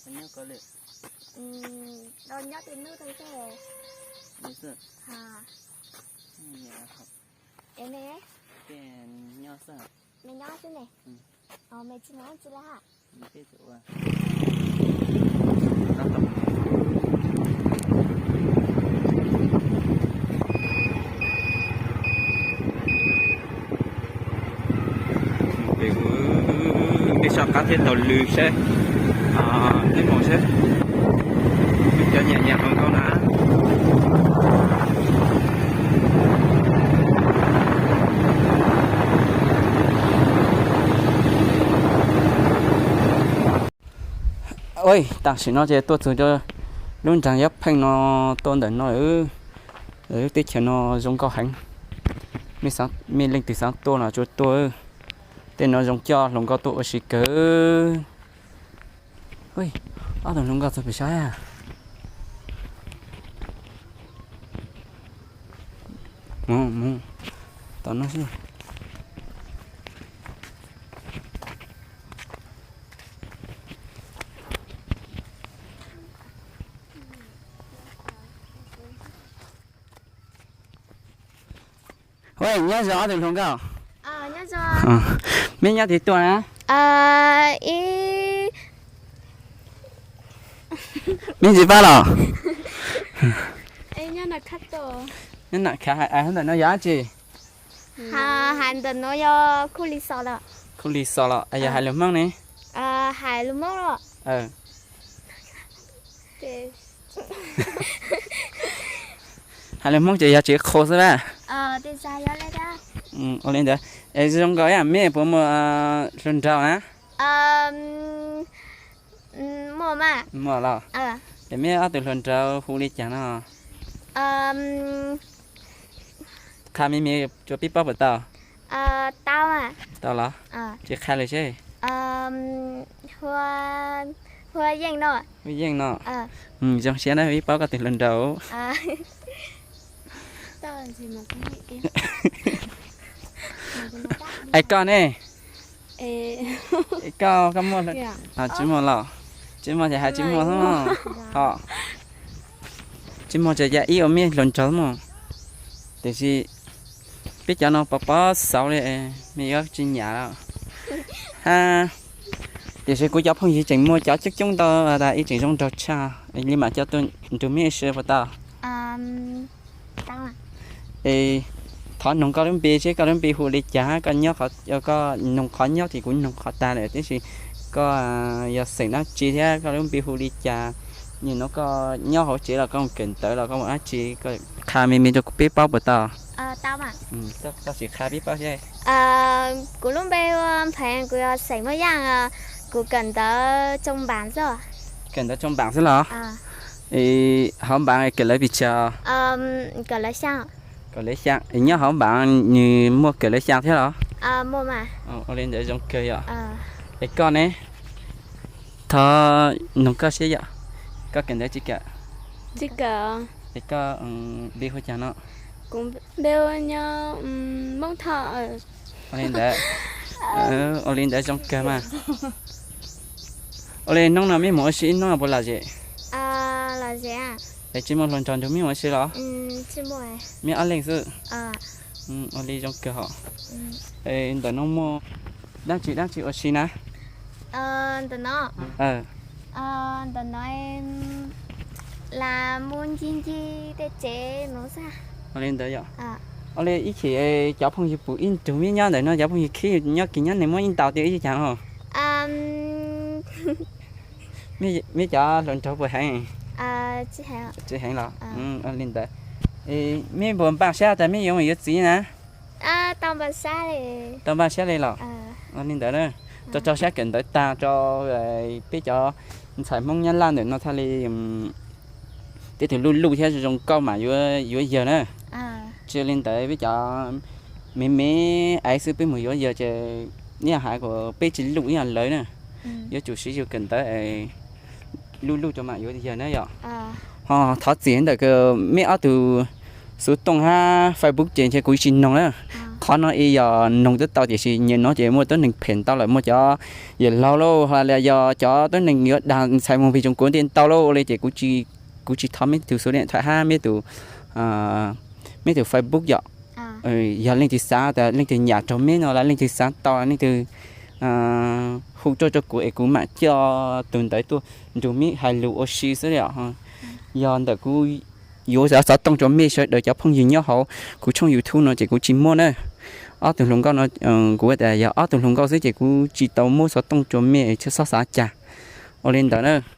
Nyob ko lwm. Nyob tej nub rau xwb. Nyob xwb. Es me, me nyob xwb ne. Me tsis mus ua tsi li ha. Peb soj qab thiab taug lw saib, peb mus saib, cov nyiam nyiam hluas nkauj na. Tam sim no ces tuaj txug rau lub nraag yuav pheej no, tuaj ntawm no, lub teb chaws no zoo nkauj heev. Mej leej twg xaav tuaj los tsuas tuaj, tej no zoo coj hluas nkauj tuaj ua si kawg. Ob tug hluas nkauj txog pem saib. Tom no xwb. Nyob zoo ob tug hluas nkauj. Meb nyob twg tuaj na? Meb tsis paub los? Nyob na, ntawm no yog dab tsi? Hais ntawm no yog Khuj Lis Xos los? Khuj Lis Xos los, yog hais lus Hmoob ne? Hais lus Hmoob los? Hais lus Hmoob ces yog tsis qhu xwb lawm. Ua li ntawd, es zoo nkaus ib yam meb puas muaj hluas nraug na? Muaj los? Es meb ob tug hluas nraug hu li cas no? Qha me me rua peb paub puas tau? Tau los? Tsis qha li seb. Hu Yeej no. Zoo siab na, peb paub koj tus hluas nraug. Es koj ne? Koj, koj muaj, tsis muaj los? Tsis muaj ces hais tsis muaj xwb mog. Tsis muaj ces cia ib ua mej hluas nraug mog. Tiam sis peb cov no pov pob xauv li, mej yuav tsis nyiam los? Hab, tiam sis kuv cov phooj ywg tseem muaj cov coob coob ntau tas ib tseem zoo nraug tshaj, li mam coj tuaj nrug mej ua si puas tau? Es thov noog koj lub npe seb koj lub npe hu li cas, koj nyob, koj noog qhov nyob ces kuv noog qhov tag lawm, tiam sis koj yog xeem dab tsi thiab koj lub npe hu li cas? Nim no koj nyob hauv tsev los koj mus kawm ntawv los koj mus dab tsi, koj qha me me rau peb paub puas tau? Koj sim qha peb paub seb. Kuv lub npe hu Npheev, kuv yog xeem Muaj Yaaj, kuv kawm ntawv tsoo npaam xwb. Kawm ntawv tsoo npaam xwb los? Hauv npaam kawm lawv pes tsawg? Kawm lawv xyaa. Nyob hauv npaam nws muaj kawm lawv xyaa thiab los? Ua li ntawd zoo kawg yom. Es koj ne? Thov noog koj seb yom, koj kawm ntawv tsis kawm? Es koj npe hu cas no? Ua li ntawd, ua li ntawd zoo kawg mas. Ua li hnub no mej mus ua si ib hnub no puas lom zem? Es tsis muaj hluas nraug nrug mej mus ua si los? Mej ob leeg xwb. Ua li zoo kawg hos. Ntawm no muaj dab tsi dab tsi ua si na? Ua li ntawd yom. Ua li ib chim cov phooj ywg puv ib nrug mej nyob ntawm no, cov phooj ywg khib nyob kis nyob neeg muab ib ntaus tiag ib cas os. Mej cov hluas nraug puas heev? Tsis heev los? Ua li ntawd, mej puas npaj siab tas mej yuav mus yuav txiv na? Tau npaj siab li los? Ua li ntawd, tau tso siab kawm ntawv tag rau peb cov ntxhais Hmoob Nyab Laj ntawm no txhaj li teb tug luj luj thiab zoo nkauj mam yuav yawg na. Tsis li ntawd peb cov me me aiv xwb peb mus yuav yawg ces ib yam hais kom peb tsis luj ib yam lawv na. Yuav tsum siv zug kawm ntawv luj luj rau mam yuav yawg na yom. Ho thov txim ntawm mej ob tug xuv tooj hab Facebook ces ntshe kuv tsis noog na. Qhov no es yog noog twb tau tiam sis nyias no ces muaj tuab neeg phem ntau lawm, muaj cov yawm laug lauj, hos yog cov tuab neeg yuav dag ntxhais mus vij tsoom kuv ntiaj ntau lauj ua li ces kuv tsis thov meb tus xu li thaj hab meb tus, meb tus Facebook yom. Yog leej twg xav tas leej twg nyam raug meb no los leej twg xav tau leej twg hu tuaj rau kuv es kuv mam coj tus ntawd tuaj nrug meb hais lus ua si xwb os. Yog ntawm kuv yuav xov tooj rau mej sawv daws cov phooj ywg nyob hauv kuv tshooj YouTube no ces kuv tsis muaj na. Ob tug hluas nkauj no, kuv tas yog ob tug hluas nkauj xwb ces kuv tsis tau muab xov tooj rau mej, txhob xav cas. Ua li ntawd na.